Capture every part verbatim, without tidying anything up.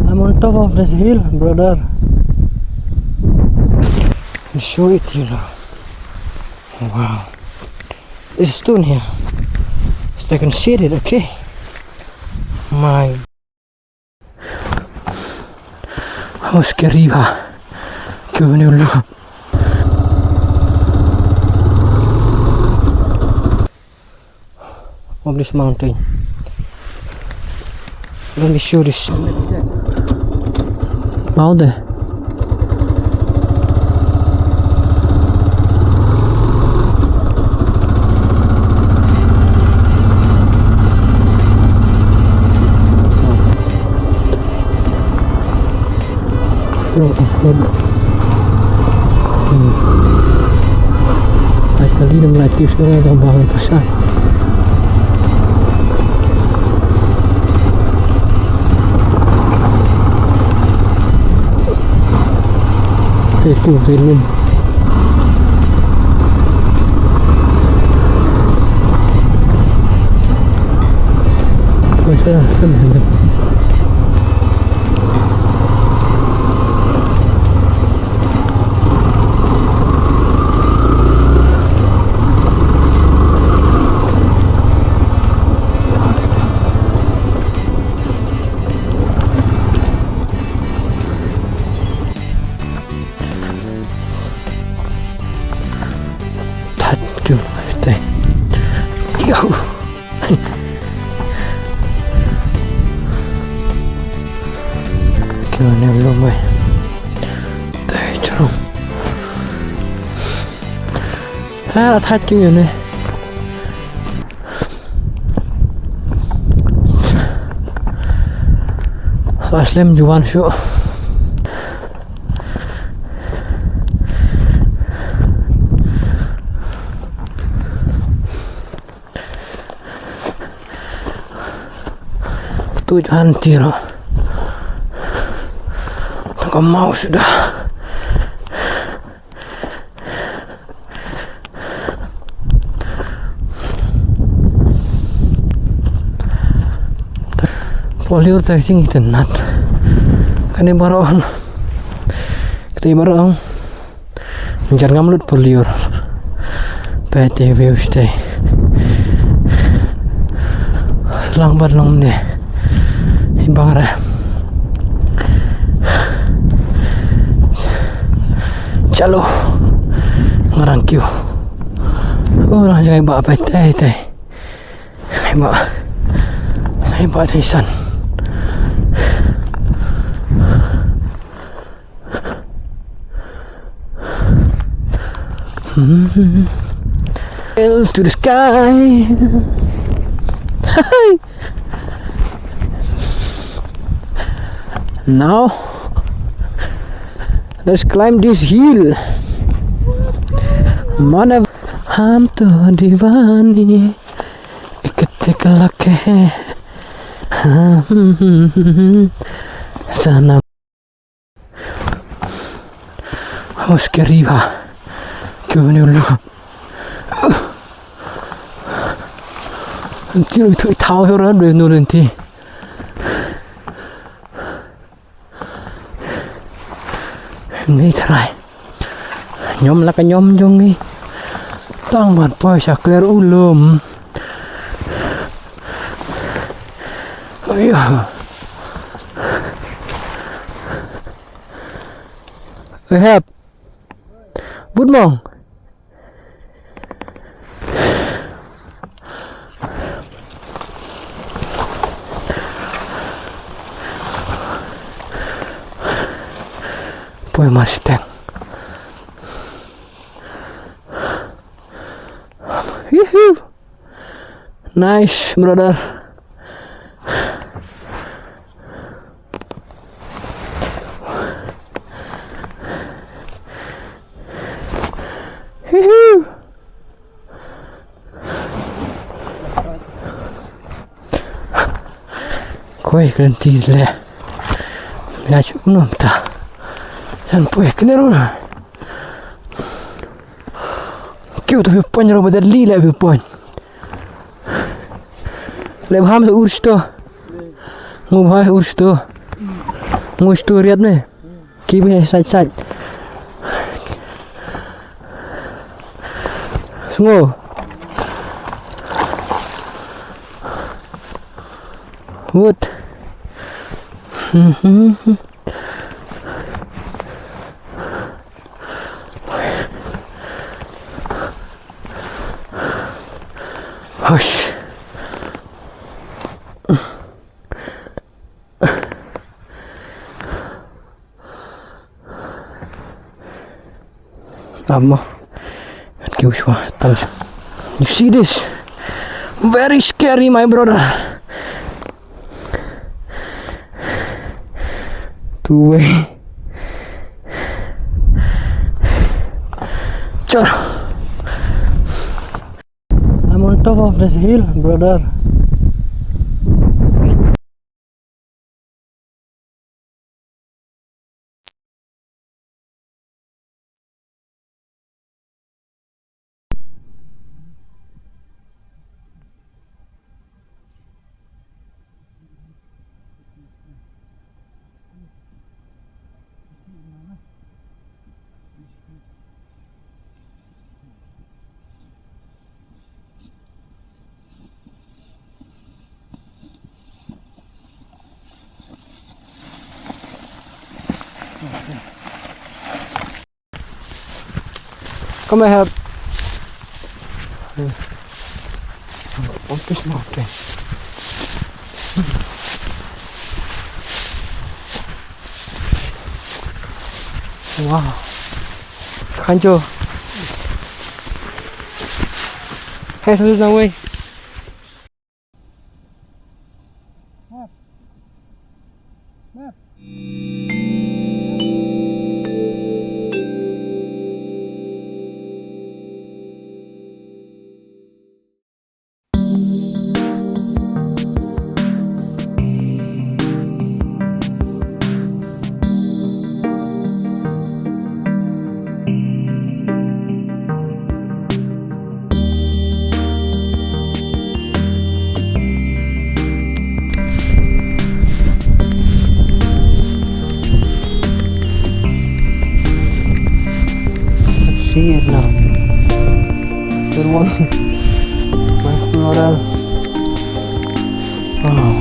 I'm on top of this hill, brother. I'll show it you now. Wow. This stone here. So I can see it, okay? My. How scary, ba. Kyo ne lo. Of this mountain. Let me show this. Wow, there. Yung off-road. Hmm. Ai, kali na mlai tips na nga jang bang pasal. Thank you, Zilum. That good thing. Yo. Kyo ne lo mai. Dai chong. Ha, that kyo ne. Aslem juan shu. Tu juan tiro. Tengok mau sudah. Por lyiur te jingïeit nat. Kane baroh. Kane baroh. Jan ngam lut por lyiur. Peit te view shatei. Slang bad long ne. Ibang re. Chalo. Ngarang kiew. Oh, rang jngai ba peit te te. Ba. Ba te san. Hills to the sky. Now, let's climb this hill. Mana ham to divani. Ek tek lake. Sana. Oh, scary ba. Kyo ne lo. Anti lo itu itau yo ran do no lenti. Ni trai. Nyom la ka nyom jong ngi. Tang ban poi sha kler u lum. Aya. Ehep. Bud mong. Poi mar siteng. Yuhu. Nice, brother. Hihi. Koi kren ti le. Ya chu nom ta. Yan poi kene ro na. Kyo to view point ro ba li le view point. Le bham to ur sto. Ngu bha ur sto. Ngu stu riat ne. Ki bine sait sait. Sngo. Wood. Hush. Amo. Kan kiu shwa, tal shwa. You see this? Very scary, my brother. Two way. Chal. I'm on top of this hill, brother. Come and help. On this mountain. Wow. Kanjo. Hey, who's the way? See it now. Good one. Nice floral. Wow.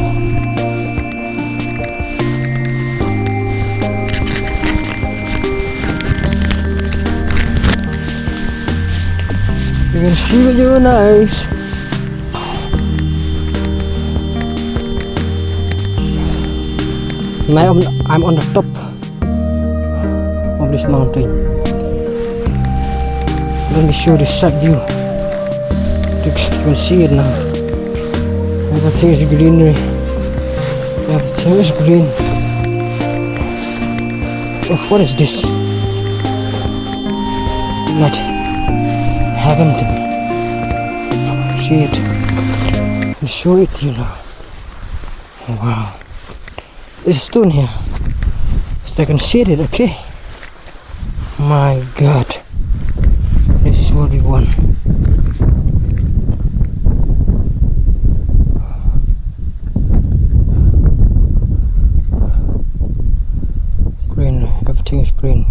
You can see with your own eyes. Now I'm, I'm on the top of this mountain. Let me show this side view. You can see it now. Everything is greenery. Everything is green. Oh, what is this? Not heaven to me. See it. I'll show it to you now. Wow. This stone here. So I can see it, okay? My God. This is what we want. Green. Everything is green.